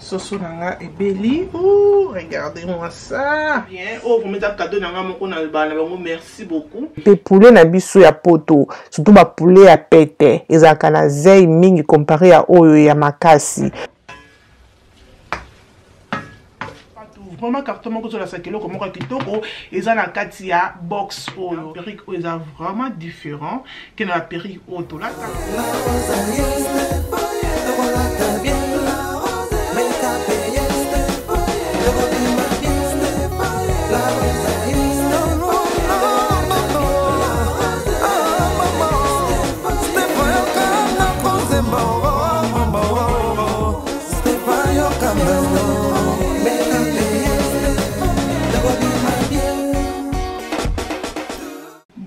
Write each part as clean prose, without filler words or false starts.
Soso na nga ebeli. Ouh, regardez-moi ça. Bien. Oh, vraiment eza cadeau na nga moko na ba na bango merci beaucoup. Pe poulet na biso ya poto, surtout ba poulet ya pete, ezalaka na zei mingi comparé ya oyo ya makasi. Vraiment carton moko ezolakisa eloko moko ya kitoko eza na kati ya box oyo. Perruque oyo eza vraiment différent ke na ba perruque oyo tolata.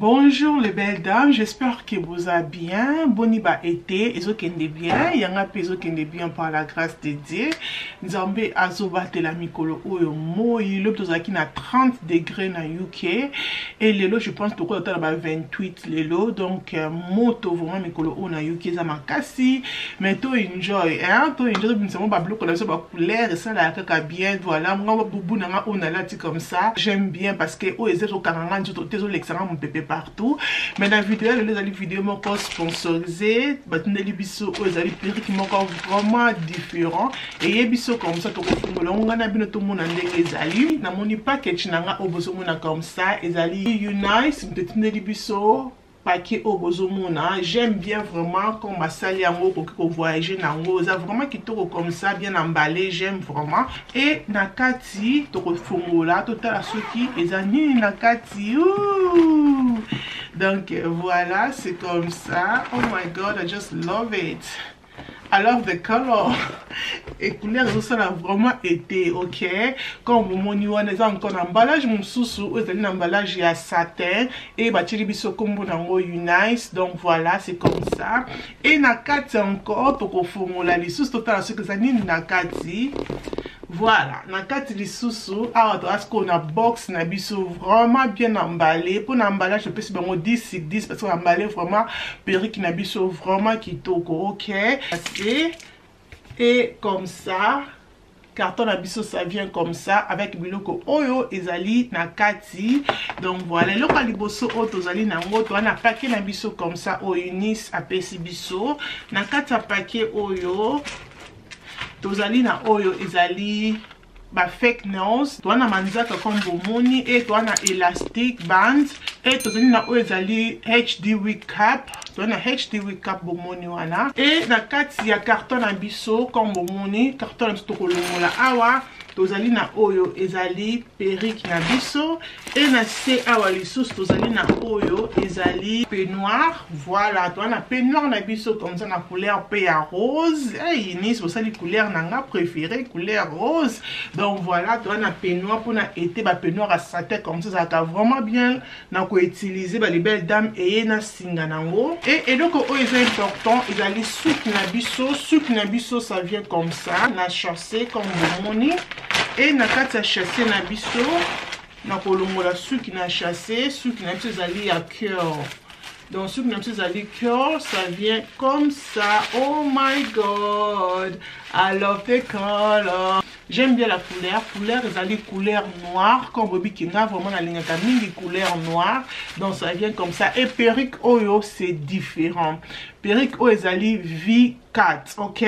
Bonjour les belles dames, j'espère que vous allez bien. Boni ba été, ezokende bien, yanga pe ezokende bien par la grâce de Dieu. Nzambe azobatela mikolo oyo moi, lobi tozalaki na 30 degrés na UK et lelo je pense tokoki na ba 28 lelo. Donc euh, moto vraiment mikolo oyo na UK eza makasi, mais to enjoy hein, to enjoy tobimisa mo ba biloko na biso ba couleur esalaka kaka bien. Voilà, nga bubu na nga oyo nalati comme ça, j'aime bien parce que oyo eza ezokanga nga nzoto te, ezolekisa nga mopepe partout. Mais na video ya lelo ezali video moko sponsorisé, batindeli biso oyo ezali perruque moko vraiment différent, eye biso comme ça tokofungola yango ngai na bino tomona ndenge ezali. Namoni package na nga oyo bozomona comme ça ezali Unice, moto etindeli biso paquet oyo bozomona. J'aime bien vraiment comme basali yango, okoki kovoyage na yango, eza vraiment kitoko comme ça, bien emballé, j'aime vraiment. Et na kati tokofungola totala soki eza nini na kati. Ouh! Donc voilà, c'est comme ça. Oh my god, I just love it. I love the color. Et couleur ezosala vraiment été, ok? Comme bomoni wana eza encore na emballage mosusu oyo ezali na emballage ya satin et batieli biso kombo nango Unice. Donc voilà, c'est comme ça. Et na kati encore tokofongola lisusu totala soki eza nini na kati. Voilà, na kati lisusu awa toza sikoyo na box na biso vraiment bien emballé. Mpo na emballage topesi bango 10 sur 10 parce que emballé vraiment perruque na biso vraiment kitoko, ok? Et comme ça carton na biso ça vient comme ça avec biloko oyo ezali na kati. Donc voilà, eloko ya liboso oyo tozali nango, toza na paquet na biso comme ça oyo Unice apesi biso. Na kati ya paquet oyo tozali na oyo ezali ba fake nails, toza na manzaka comme bomoni, et toza na elastic band, et tozali na oyo ezali HD wig cap, toza na HD wig cap bomoni wana. Et na kati ya carton na biso comme bomoni, carton na biso tokolongola awa, tozali na oyo ezali perruque na biso, et na se awa lisusu tozali na oyo ezali peignoir. Voilà, toza na peignoir na biso comme ça na couleur pe ya rose. Hey, Unice bosali couleur na nga préférée, couleur rose. Donc voilà, toza na peignoir mpona été, ba peignoir ya satin comme ça ezalaka vraiment bien na koutiliser ba les belles dames eye na singa nango. Et eloko oyo eza important ezali suki na biso. Suki na biso ça vient comme ça na chassé comme bomoni, et na kati ya chassé na biso na kolongola suki na chassé. Suki na biso ezali ya cœur, donc suki na biso ezali cœur, ça vient comme ça. Oh my god, I love the color. J'aime bien la couleur. Couleur ezali couleur noire comme bobi kinga, vraiment nalingaka mingi couleur noire. Donc ça vient comme ça. Et perruque oyo c'est différent. Perruque oyo ezali V4, ok?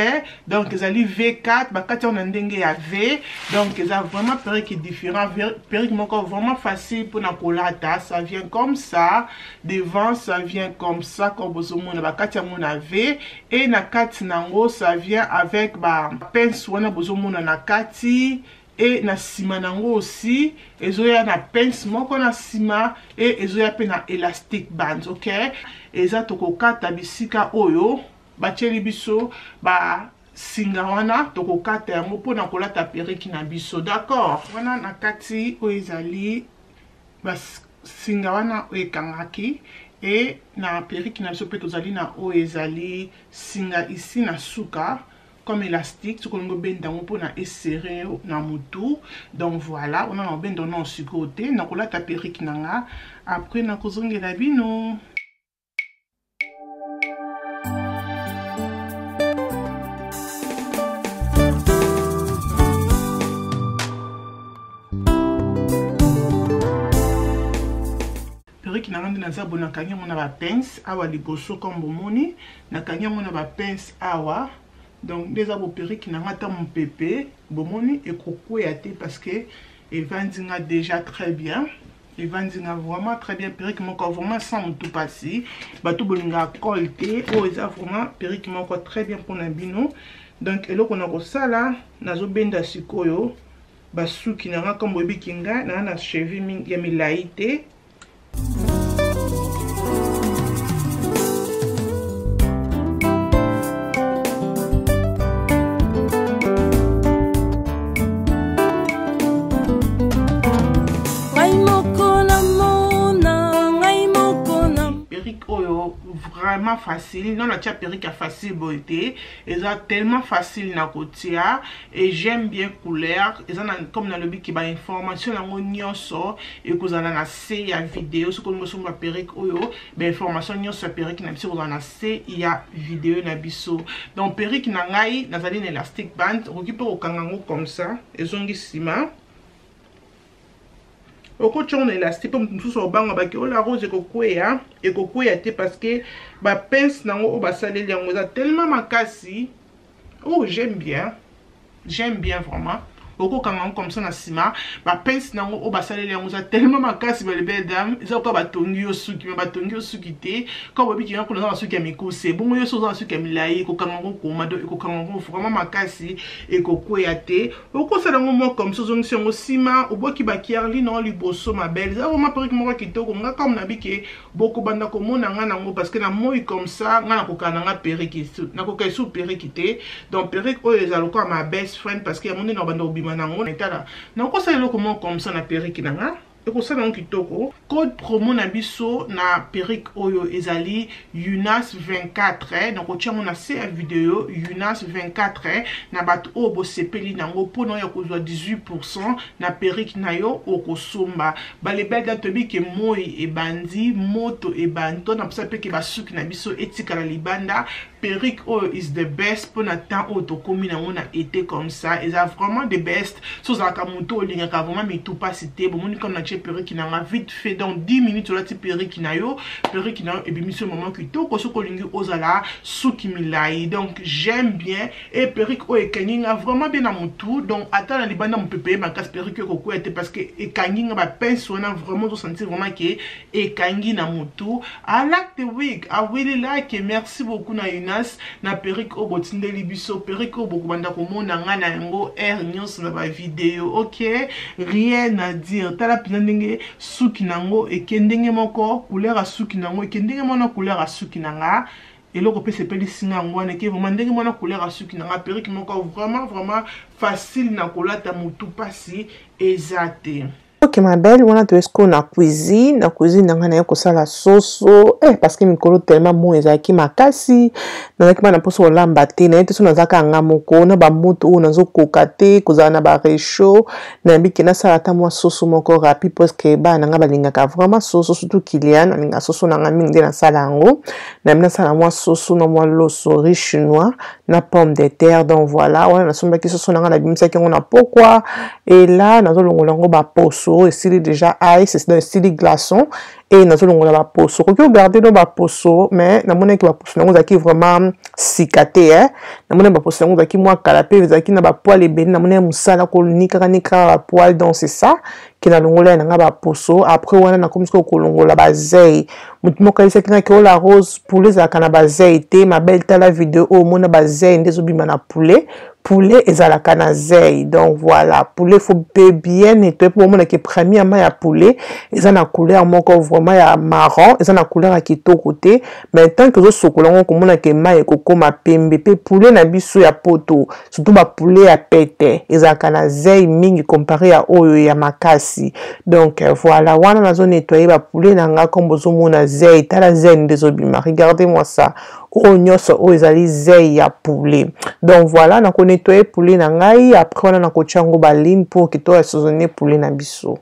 Donc ezali V4, bakati na ndenge ya V. Donc eza vraiment perruque différent, perruque moko vraiment facile pour na kolata. Ça vient comme ça, devant ça vient comme ça comme bozomona bakati yango na V, et na kati nango ça vient avec ba pince wana bozomona na kati, et na sima nango aussi ezoya na pince moko na sima, et ezoya pe na elastic band, ok? Eza tokokata bisika oyo batieli biso ba singa wana, tokokata yango mpona kolata perruque na biso, d'accord? Wana na kati oyo ezali ba singa wana oyo ekangaki, et na perruque na biso pe tozali na oyo ezali singa ici na suka comme élastique, soki olingi obenda yango mpona eserrer na mutu. Donc voilà, wana na obenda yango na sikoyo te, nakolata perruque na nga après nakozongela bino. Perruque na nga nde naza boye, nakangi yango na bapince awa liboso, comme bomoni nakangi yango na bapince awa. Donc nde eza bo perruque na nga, ata mopepe bomoni ekokweya te parce que evandi nga déjà très bien, evandi nga vraiment très bien. Perruque moko vraiment sans motu pasi, bato bolingaka colle te, oyo eza vraiment perruque moko très bien mpona bino. Donc eloko na kosala, nazobenda sikoyo basuki na nga. Comme boyebiki nga naa na cheveux mingi ya milai te. Ngai moko namona, ngai moko na Perruque oyo vraiment facile. Non, natia perruque ya facile boye te, eza tellement facile na kotia et j'aime bien couleur. Eza na, comme nalobi ki bainformation yango nyonso ekozala na se ya video. Soki olingi osomba perruque oyo, bainformation nyonso ya perruque na biso ekozala na se ya video na biso. Donc perruque na ngai, nazali na elastic band, okoki mpe kokanga yango comme ça, ezongi nsima, okotia ngo na élastique. Mpo moto mosusu obanga baki oyo la rose ekokweya, ekokweya te parce que bapince nango oyo basaleli yango eza tellement makasi. Oh, j'aime bien, j'aime bien vraiment. Okokanga yango comme ça na nsima, bapince nango oyo basaleli yango eza tellement makasi. Bale belle dame, eza koka batongi yo suki, me batongi yo suki te. Ka boyebi kinga kuna, eza na suki ya mikuse, bongo yo so oza na suki ya milai, ekokanga yango koma. Donc ekokanga yango vraiment makasi, ekokweya te. Okosala yango mwa comme ça, ozongisi yango nsima, obwaki bacurly na liboso. Ma belle, eza vraiment perruque moko kitoko. Nga comme nabi ke bokobanda komona nga nango parce que na moi comme ça nga nakokaka na nga perruque, nakoka esu perruque te. Donc perruque oyo eza lokola ma best friend parce que yango nde na banda kobima nango. Etala, nakosala eloko moko comme ça na perruque na nga, ekosala yango kitoko. Code promo na biso na perruque oyo ezali Unas 24. Nakotia yango na se ya video, Unas 24, na bato oyo bosepeli nango mpona oyo kozwa 18% na perruque na yo okosomba. Balebel da, toyebi ke moi ebandi, moto ebandi, to na mposa mpe ke basuki na biso etikala libanda. Perruque oyo is the best mpona temps oyo tokómi nango na été comme ça, eza vraiment the best. So ozalaka motu olingaka vraiment mitu mpasi te, bomoni comme natie perruque na nga vite fait, donc 10 minutes olati perruque na yo, perruque na yo ebimisi yo mama kitoko. Soki olingi ozala suki milai, donc j'aime bien. E perruque oyo ekangi nga vraiment bien na motu. Donc ata na libanda mopepe ye makasi, perruque oyo ekokwea te parce que ekangi nga bapince wana. Vraiment ozosentir vraiment ke ekangi na motu. I like the wig, I really like it. Merci beaucoup na Unas na perruque oyo botindeli biso. Perruque oyo bokobanda komona nga na yango aire nyonso na bavideo. Ok, rien à dire. Tala mpenza ndenge suki nango eke ndenge moko, couleur ya suki nango eke ndenge moko na couleur ya suki na nga. Eloko mpe sepelisi nga yango wana, eke vraiment ndenge mwana couleur ya suki na nga. Perruque moko vraiment vraiment facile na kolata, motu mpasi eza te. Ok ma belle, wana toye sikoyo na cuisine. Na cuisine na ngai naye kosala soso, parce que mikolo tellement moi ezalaki makasi, nazalaki bana mposa kolamba te. Naye te so nazalaka nga moko na bamoto oyo, nazokoka te kozala na baréchaud. Nayebi ke nasala ata mwa soso moko rapide parce que bana na ngai balingaka vraiment soso, surtout Kilian alingaka soso na ngai mingi. Nde nasala yango, nayebi nasala mwa soso na mwa loso, riz chinois na pomme de terre. Donc voilà, wana nasombaki soso na ngai, nabimisaki yango na pokwa et là nazolongola yango baposo. Esili déjà ice, donc esili glaçon e nazolongola baposo. Okoki ogarder no baposo, mais namonaki baposo yango ezalaki vraiment sika te, eh? Namonaki baposo yango ezalaki mwa kala mpe ezalaki na bapoils ebele. Namonaki mosala konikaka nikaka bapoils, donc c'est ça ke nalongola ye na nga baposo. Après wana nakomi sikoyo kolongola bazei. Motu moko ayebisaki nga ke ola rose, poulet ezalaka na bazei te. Ma belle, tala video oyo, omona bazei nde ezobima na poulet. Poulet ezalaka na zei. Donc voilà, poulet faut mpe bien nettoyer mpo omonake premièrement ya poulet eza na couleur moko vraiment ya marron, eza na couleur ya kitoko te. Mais tant que ozosokola yango, okomona ke mai ekokóma pembe. Mpe poulet na biso ya poto, surtout bapoulet ya pete, ezalaka na zei mingi comparé ya oyo ya makasi. Donc voilà, wana nazonettoyer bapoulet na nga. Comme bozomona zei, tala zei nde ezobima, regardez moi ça. Oyo nyonso oyo ezali zei ya poulet. Donc voilà, nakonettoyer poulet na ngai. Après wana nakotia yango baline pour ke to assaisonner poulet na biso.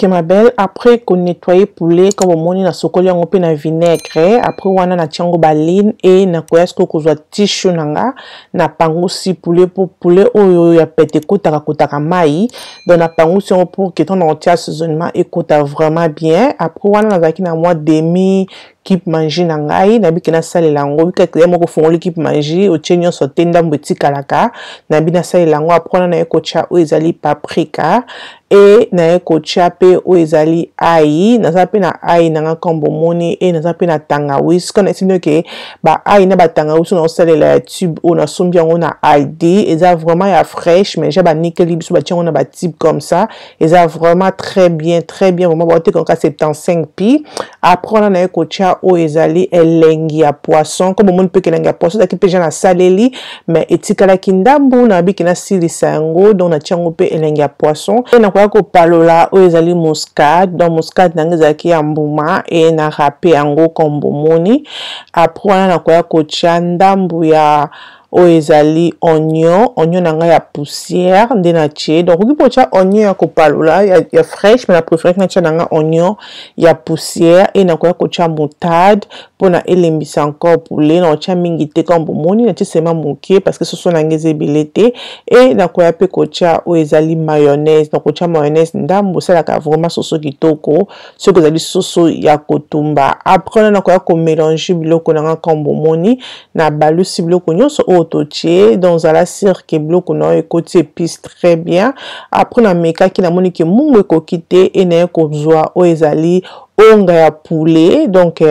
Ok ma belle, après ko nettoyer poulet comme omoni na sokoli yango pe na vinaigre, après wana na tiango ba line et na koya sikoyo kozwa tissue na nga na pangusi poulet po poulet oyo ya pete ekotaka kotaka mayi, donc na pangusi yango pour que ntango na kotia assaisonnement ekota vraiment bien. Après wana nazalaki na mwa demi cube magie na ngai, nayebi ke nasalela yango bikaka ye moko ofongoli cube magie otie nyonso te, ndambo etikalaka, nayebi nasalela yango. Après wana naye kotia oyo ezali paprika e naye kotia mpe oyo ezali ai, naza mpe na ai na nga comme bomoni, e naza mpe na tangawisi. Quand nayesi bino ke ba ai na batangawisi oyo naosalela ya tube oyo nasombi yango na Aldi, eza vraiment ya fraîche, mais ja banikeli biso batia yango na ba tube comme ça, eza vraiment très bien, très bien vraiment. Baoteka yango ka 75 pi. Après wana naye kotia oyo ezali elengi ya poisson, comme bomoni mpe elengi ya poisson ezalaki mpe ja nasaleli, mais etikalaki ndambu, nayebiki nasilisa yango, donc natia yango mpe elengi ya poisson. E nakoya kopalola oyo ezali muscade, donc muscade na ngai ezalaki ya mbuma e na rape yango comme bomoni. Après wana nakoya kotia ndambu ya oyo ezali oignon, oignon na ngai ya poussière nde natie. Donc okoki kotia oignon ya kopalola ya fraîche, mais na préféré natia na ngai oignon ya poussière. E nakoya kotia moutarde mpona elembisa encore poulet, nakotia mingi te comme bomoni, natie seulement moke parce que soso na ngai eza ebele te. E nakoya mpe kotia oyo ezali mayonnaise, nakotia mayonnaise ndambo, esalaka vraiment soso kitoko soki ezali soso ya kotumba. Après wana nakoya komélange biloko na ngai comme bomoni, na balusi biloko nyonso oyo totie, donc zala sûr ke biloko na yo ekoti épice très bien. Après namekaki, namoni ke mungu ekoki te, e naye kozwa oyo ezali onga ya poulet, donc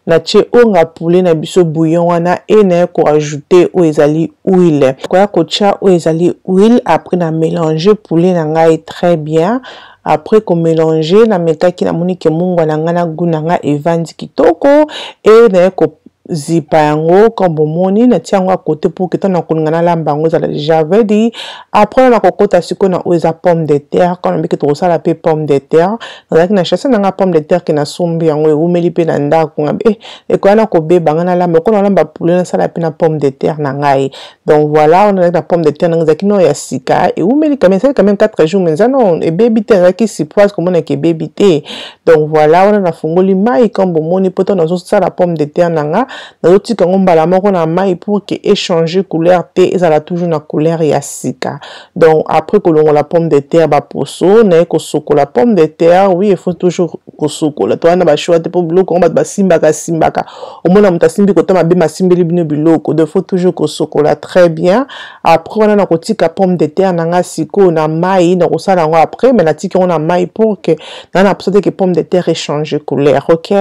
natie onga poulet na biso bouillon wana, e naye koajoute oyo ezali huile, koya kotia oyo ezali huile. Après na mélange poulet na ngai très bien. Après komélange, namekaki, namoni ke mungwa na ngai na goût na ngai evandi kitoko, e naye kozipa yango comme bomoni, natia yango à côté pour que ntango nakolinga nalamba yango ezala déjà ready. Après na nakokota sikoyo na oyo eza pomme de terre, quand nabiki tokosala mpe pomme de terre. Nazalaki na chasse na nga pomme de terre ke nasombi yango, ewumeli mpe na ndako, ngabi ekoya na kobeba, nga nalamba oko nalamba poulet, nasala mpe na pomme de terre na ngai. Donc voilà, wana nazalaki na pomme de terre na ngai, ezalaki no ya sika, ewumeli quand même, esali quand même 4 jours, mais eza no ebebi te, nazalaki surprise komonaka ebebi te. Donc voilà, wana nafungoli mai comme bomoni, po ntango nazosala pomme de terre na nga nazotika yango mbala moko na mai pour que échange couleur te, ezala toujours na couleur ya sika. Donc après kolongola pomme de terre baposo, naye kosokola pomme de terre. Oui, il faut toujours kosokola, toza na bachoix te, mpo biloko yango bato basimbaka simbaka, omona moto asimbi kota mabe, masimbeli bino biloko, donc il faut toujours kosokola très bien. Après wana nakotika pomme de terre na nga sikoyo na mai, nakosala yango après, mais natiki yango na mai pour que na posa te ke pomme de terre échange couleur. Ok,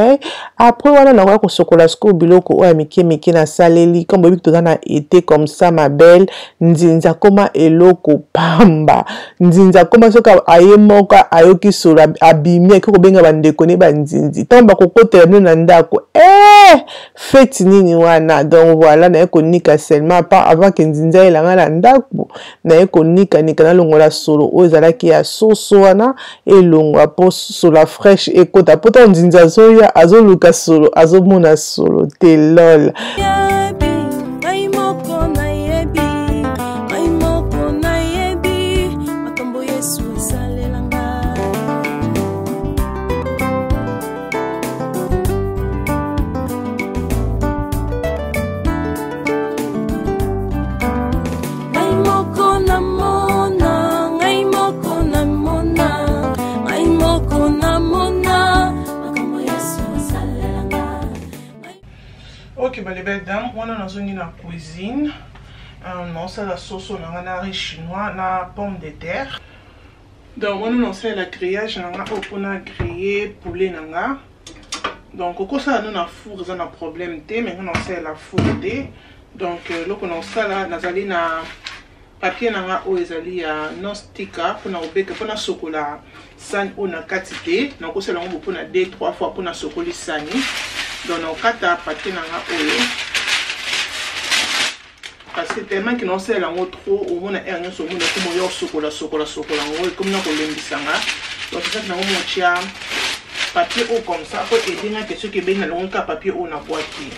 après wana nakoya kosokola sikoyo biloko oyo ya mike mike nasaleli. Comme boyebi toza na été comme ça, ma belle, nzinzi akoma eloko pamba, nzinzi akoma soki aye moko ayoki solo abimi, ake kobenga bandeko ne banzinzi, ntango bakokotela bino na ndako, feti nini wana. Donc voilà, naye konika seulement pa avant ke nzinzi ayelanga na ndako, naye konikanika, nalongola solo oyo ezalaki ya soso wana, elongwa mpo solo fraîche ekota, mpo ntango nzinzi azoya azoluka solo, azomona solo te, lol. Ngai moko nayebi, ngai moko nayebi makambo Yesu esalelanga. Ngai moko namona, ngai moko namona, ngai moko namona makambo Yesu esalelanga. Ok, ba les belles dames, wana nazongi na cuisine, naosala soso na nga na riz chinois na pomme de terre. Donc wana naosalela grillage na nga oyo mpona griller poulet na nga. Donc okosala no na four eza na problème te, mais nga naosalela four te. Donc eloko naosala, nazali na papier na nga oyo ezali ya non sticker mpona kobeka, mpona sokola sani oyo na kati te, nakosala yango mpona 2 3 fois mpona sokoli sani. Donc nakokata papier na nga oyo parce que tellement que naosalela yango trop, omona aire nyonso omona ekoma oya osokola sokola sokola yango, ekomi na kolembisa nga. Donc c'est ça que nango motia papier oyo comme ça po ebengaki, soki ebengi nalongoli kaka papier oyo nabwaki.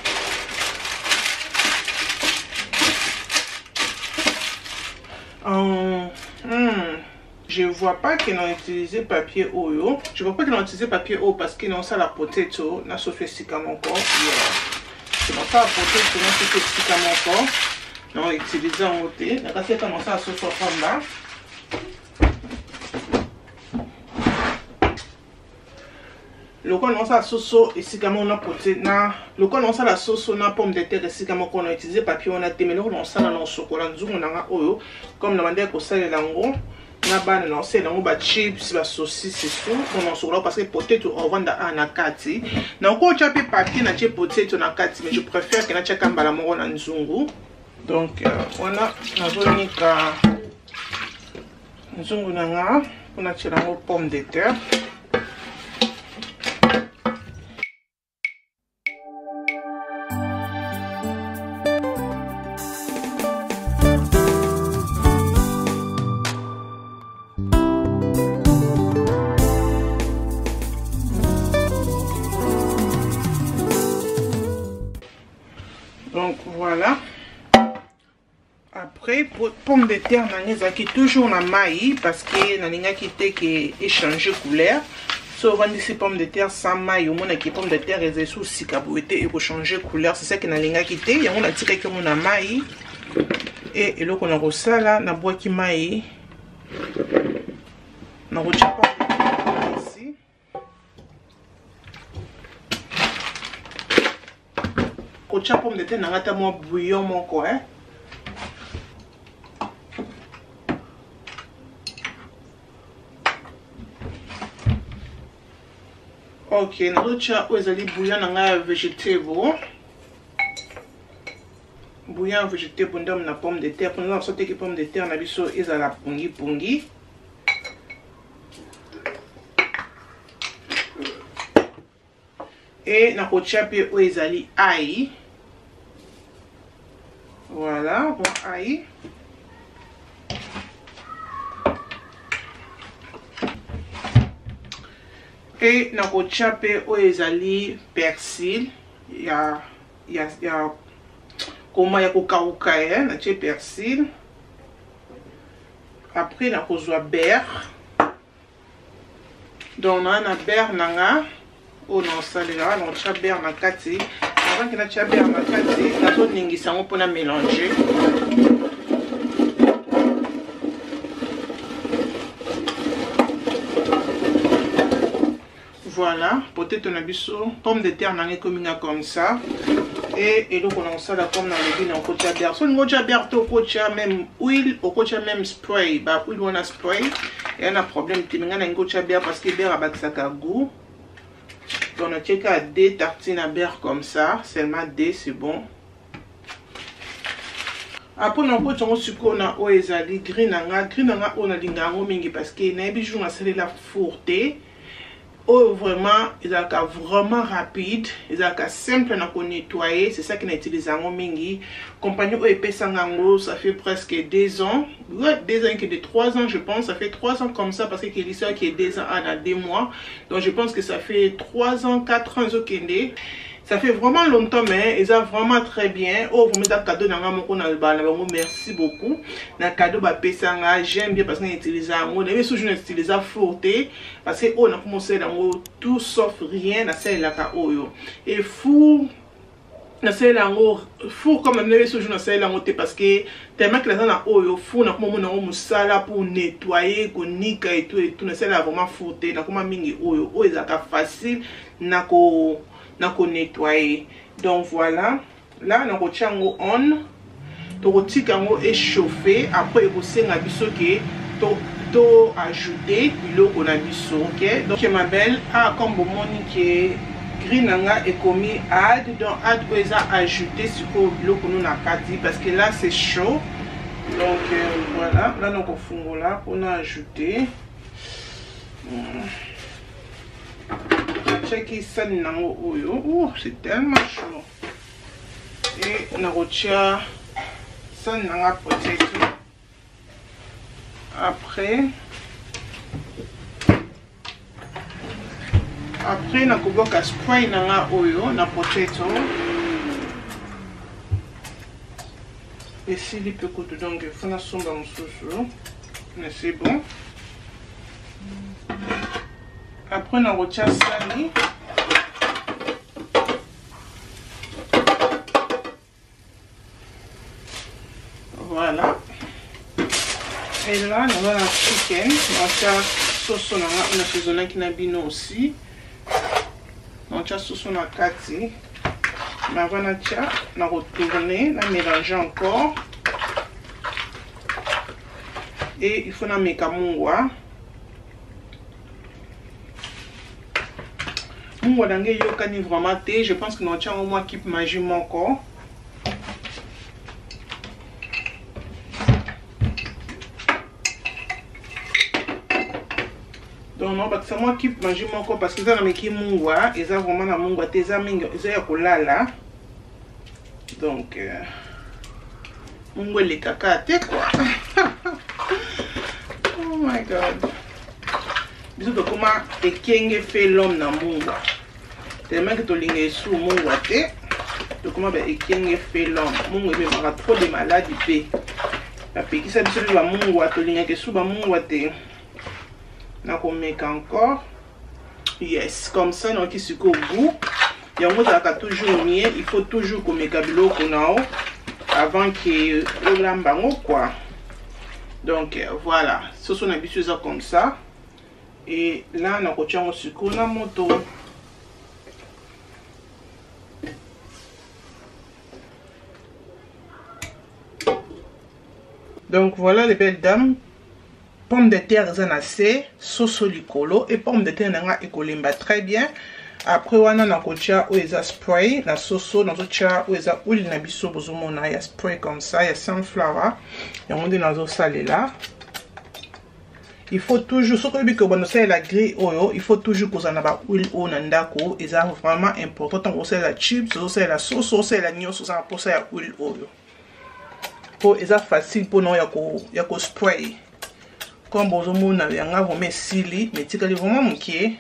Je vois pas que na utiliser papier oyo. Je vois pas que na utiliser papier oyo parce que naosala potato na soso esika moko. Yeah. Nasala potato na soso esika moko. Na utiliser yango te. Nakasi eka nasala soso pamba. Lokola naosala soso esika moko na pote na lokola naosala soso na pomme de terre esika moko, na utiliser papier wana te. Mais eloko naosala, na osokola nzungu na nga oyo comme na bandaki kosalela yango na bana, na osalela yango bachips, basaucisse et tout. Mpo na osokola, parce que potato ovanda a na kati, nakotya mpe papier, natie potato na kati, mais je préfère ke natiaka mbala moko na nzungu. Donc wana nazonika nzungu na nga mpo natiela yango pomme de terre. Donc voilà, après pomme de terre na nga ezalaki toujours na mai parce que nalingaki te ke échanger couleur. So ovandisi pomme de terre sans mai, omonaki pomme de terre ezali so sika boye te, ekochange couleur. C'est ça ke nalingaki te, yango natikaki yango na mai. E eloko na kosala, nabwaki mai, nakotia pomme de terre ici. Kotia pomme de terre na nga ata mwa bouillon moko, eh. Ok, nazotia oyo ezali bouillon na ngai ya vegetable, bouillon ya vegetable ndambo na pomme de terre, mpona biso teki pomme de terre na biso ezala pongipongi. E nakotia mpe oyo ezali ail. Voilà, bon, ail. E nakotia mpe oyo ezali persil ya koma ya kokauka ye, natie persil. Après nakozwa beurre. Donc naa na beurre na nga oyo naosalela, nakotia beurre na kati. Avant ke natia beurre na kati, nazoningisa yango mpona mélanger. Voilà, potato na biso, pomme de terre na nga ekomi nga comme ça. E eloko na kosala, comme nalobi, na okotia beurre. So olingi otia beurre te, okotia même huile, okotia même spray, ba huile wana spray, eya na problème te. Me ngai nalingi kotia beurre parce que beurre abakisaka goût. Donc natie kaka deux tartines na beurre comme ça, seulement deux, c'est bon. Après nakoti yango sikoyo na oyo ezali grille na nga. Grille na nga oyo nalinga yango mingi parce que nayebi jour nasalela four te. Oyo vraiment ezalaka vraiment rapide, ezalaka simple na konettoyer. C'est ça qui na utilise yango mingi. Compagnie oyo epesanga yango, ça fait presque 2 ans, ouais, 2 ans que de 3 ans, je pense. Ça fait 3 ans comme ça parce que Kelisa qui est 2 ans a 2 mois, donc je pense que ça fait 3 ans, 4 ans ezokende. Ça fait vraiment longtemps, mais eza vraiment très bien. Oyo vraiment eza cadeau na nga moko na bana bango. Merci beaucoup na cadeau bapesanga. J'aime bien parce que na utilise yango. Nayebi soki na utilise four te parce que oyo nakoma osalela yango tout sauf rien. Nasalelaka oyo e four, nasalela yango four comme nayebi soki nasalela yango te parce que tellement que naza na oyo four, nakoma omona yango mosala pour nettoyer, konika et tout et tout. Nasalelaka vraiment four te, nakoma mingi oyo. Oyo ezalaka facile na konettoyer. Donc voilà, là nakotia yango on, tokotika yango échauffer. Après ekosenga biso ke to ajouter biloko na biso. Ok, donc ma belle, ah, comme bomoni ke grille na nga ekomi add. Donc add oyo eza ajouter sikoyo biloko no na kati parce que là c'est chaud. Donc voilà, là nakofungola mpona ajouter. Natiaki sani nango oyo. Oh, c'est tellement chaud. E nakotia sani nanga potato. Après nakobwaka spray na nga oyo na potato. Esili mpe kutu, donc faut nasomba mosusu, mais c'est bon. Après nakotia sani. Voilà. Et là, naza na chicken, natia soso na nga na saisonnaki na bino aussi. Natia soso na kati. Mais avant natia, na retourner, na mélanger encore. Et il faut na meka mungwa. Mungwa na ngai eyokani vraiment te. Je pense que natia yango mwa kipe magie moko. Donc nabakisa mwa kipe magie moko parce que eza na meki mungwa, eza vraiment na mungwa te, eza mingi, eza ya kolala. Donc mungwa elekaka te quoi. Oh my god. Biso tokoma ekenge fait l'homme na mungwa. Tellement que tolinga esu mungwa te, tokoma ba ekenge fait l'homme. Mungwa ememaka trop de maladies pe. Bapekisa biso pe ba mungwa, tolingaka esu ba mungwa te. Nakomeka encore. Yes, comme ça nayoki sikoyo goût. Yango ezalaka toujours mieux, il faut toujours komeka biloko nao avant que olamba yango quoi. Donc voilà, soso na biso eza comme ça. Et là nakotia yango sikoyo na moto. Donc voilà les belles dames, pomme de terre eza na se, soso likolo, et pomme de terre nanga ekolemba très bien. Après wana nakotia oyo eza spray na soso, nazotia oyo eza huile na biso bozomona ya spray comme ça ya sunflower, yango nde nazosalela. Il faut toujours, soki oyebi ke obanda osalela grille oyo, il faut toujours kozala na ba huile oyo na ndako, eza vraiment important. Ntango osalela chips, ozosalela soso, osalela nyonso, oza na mposa ya huile oyo po eza facile mpona ya ko spray. Comme bozomona yanga vraiment esili, mais etikali vraiment mokie.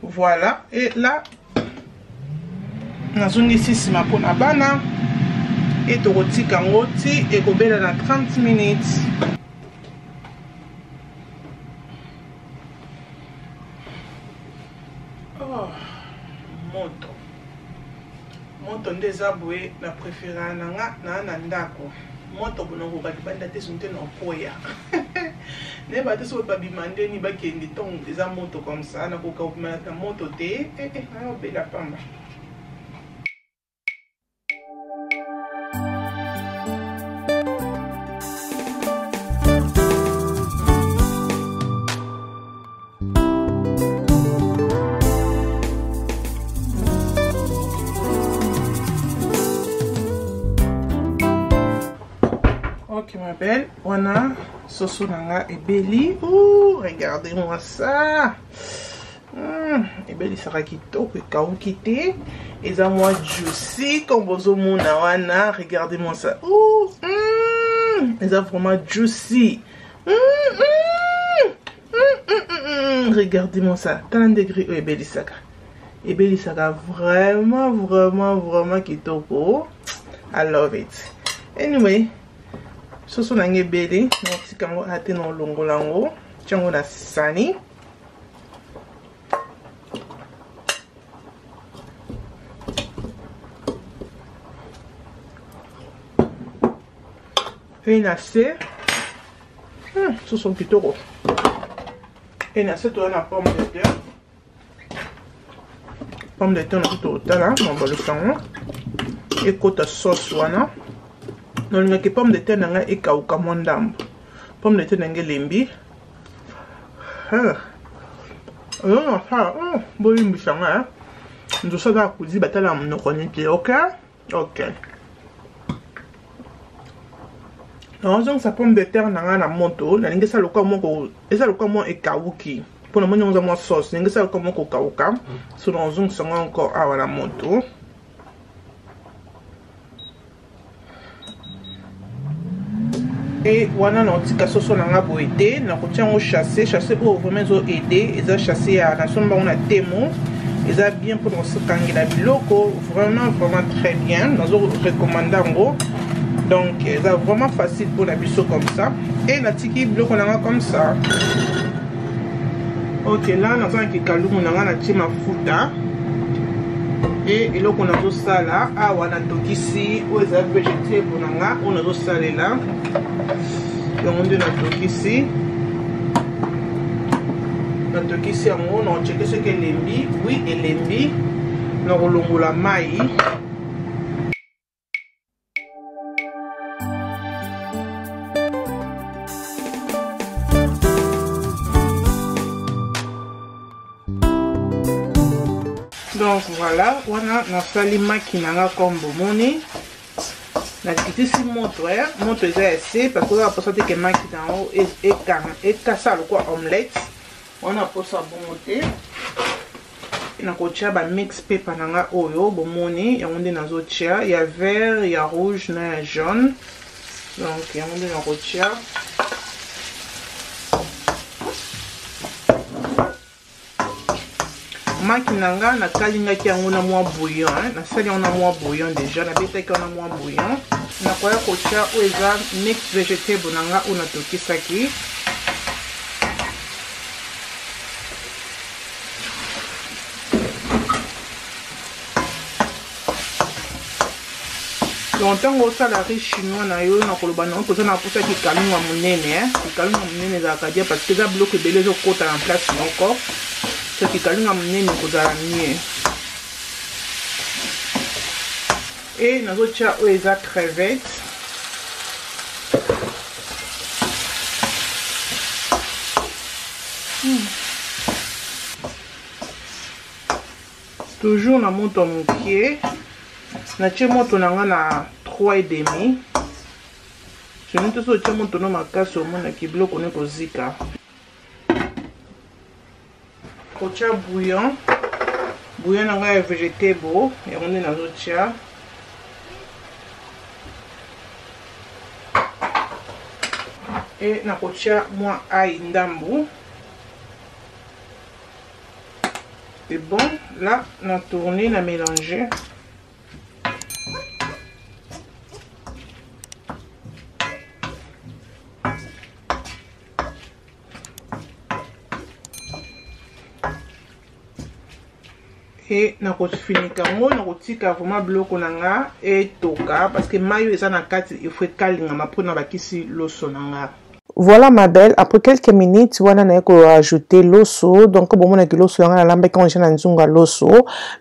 Voilà, et là nazongisi nsima mpona bana, et tokotika yango ti ekobela na 30 minutes. Oh, moto moto nde eza boye, na préférera na nga na na ndako moto bonakoka libanda te, soki te na okoya nayeba te soki babima ndeni bakende ntongo eza moto comme ça, nakoka kobima na moto te, nayobela pamba. Ok ma belle, wana soso na nga ebeli. Ouh, regardez-moi ça. Ebelisaka kitoko, ekauki te, eza mwa juicy comme bozomona wana. Regardez-moi ça. Ouh, eza vraiment juicy. Regardez-moi ça. Tala degré oyo ebelisaka. Ebelisaka vraiment, vraiment, vraiment kitoko. I love it. Anyway, soso na ngai ebeli, natika yango ate na olongola yango, tia yango na sani. Pe na se, soso kitoko. Pe na se toza na pomme de terre. Pomme de terre na totala na baluka yango ekota sauce wana. Nalingaki pomme de terre na ngai ekauka mwa ndambo. Pomme de terre na ngai elembi. Bolimbisa ngai, nzoso aza koziba tala monoko nete. Ok, ok. Nazongisa pomme de terre na ngai na moto, nalingi esa lokola moko, eza lokola mwa ekauki. Mpo na moni yango eza mwa sauce, nalingi esa lokola moko ekauka. So nazongisa yango encore awa na moto. Et wana naotika soso na nga boye te, nakotia yango chasse. Chasse oyo vraiment ezo aider, eza chasse ya nasomba yango na Temo, eza bien mpona kokangela biloko, vraiment vraiment très bien, nazo recommander yango. Donc eza vraiment facile mpona biso comme ça. E natiki biloko na nga comme ça. Ok, là naza na kikalungu na nga, natie mafuta. E eloko nazosala awa, natokisi oyo eza vegetable na nga oyo nazosalela yango nde natokisi. Natokisi yango, nakochecker soki elembi. Oui, elembi, nakolongola mai. Donc voilà, wana nasali maki na nga comme bomoni. Nakitisi moto, moto eza ya se, parce que oza mposa te ke maki na yango ekanga, ekasa lokola omelette. Wana mposa bongo te. Nakotia ba mix pepper na nga oyo bomoni, yango nde nazotia, ya vert, ya rouge na ya jaune. Donc yango nde nakotia. Maki na nga, nakalingaki yango na mwa bouillon, nasali yango na mwa bouillon déjà, nabetaki yango na mwa bouillon. Nakoya kotia oyo eza mix vegetable na nga oyo natokisaki. Donc ntango osala riz chinois na yo, na koloba na yo, toza na mposa kikalunga monene. Kikalunga monene ezalaka bien parce que eza biloko ebele ezokota na place moko, so kikalunga monene kozala mieux. E nazotia oyo eza crevette. Toujours na moto ya mokie, natie moto na nga na 3 et demi. Soki te, so otie moto no makasi, omonaki biloko ne kozika. Kotia bouillon, bouillon na ngai ya vegetable, yango nde nazotia. E nakotia mwa ail ndambu. C'est bon, là, on a tourné, on a mélangé. E nakofinika yango, nakotika vraiment biloko na nga etoka, parce que mai oyo eza na kati, il faut ekalingama mpona bakisi loso na nga. Voilà ma belle, après quelques minutes, wana naye ko ajouter loso. Donc bomonaki loso yango, nalambaki yango na nzungu ya loso.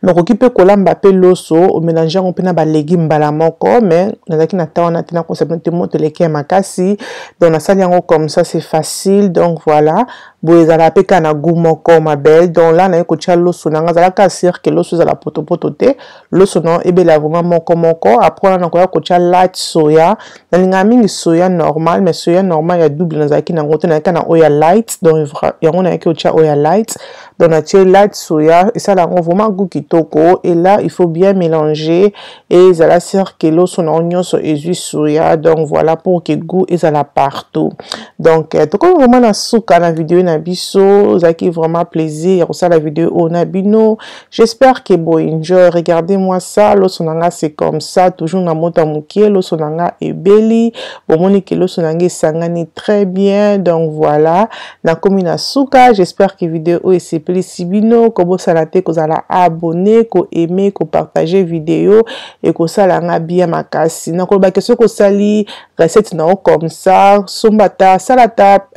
Mais okoki mpe kolamba mpe loso, omélange yango mpe na balégume mbala moko, mais nazalaki na temps wana te, nakosa bino te, moto eleki ya makasi. Donc nasali yango comme ça, c'est facile. Donc voilà, boye ezala mpe kaka na goût moko, ma belle. Donc là naye kotia loso na nga, azalaka sûr ke loso ezala potopoto te, loso na ebela vraiment moko moko. Après wana nakoya kotia light soya. Nalingaka mingi soya normal, mais soya normal ya double nazalaki nango te, nayaki na oyo ya light. Donc yango nayaki kotia oyo ya light. Donc natie light soya, esala yango vraiment goût kitoko. Et là il faut bien mélanger et ezala sûr ke loso na yango nyonso ezwi soya. Donc voilà, pour que goût ezala partout. Donc tokomi vraiment na suka na video na biso. Ezalaki vraiment plaisir ya kosala video oyo na bino. J'espère que bo enjoy. Regardez-moi ça, loso na nga, c'est comme ça, toujours na moto ya mokie. Loso na nga ebeli, bomoni ke loso na nga esangani très bien. Donc voilà, nakomi na suka. J'espère que video oyo esepelisi bino. Kobosana te kozala abonné, koaime, kopartage video, ekosala nga bien makasi. Nakolobaki soki osali recette na yo comme ça, somba ta sala ta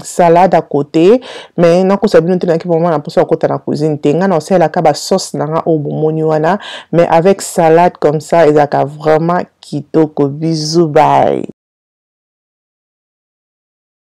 salade à côté. Mais nakosa bino te, nayaki vraiment na mposa kokota na cuisine te. Nga na osalelaka basauce na nga oyo bomoni wana, mais avec salade comme ça ezalaka vraiment kitoko. Bisous, bye.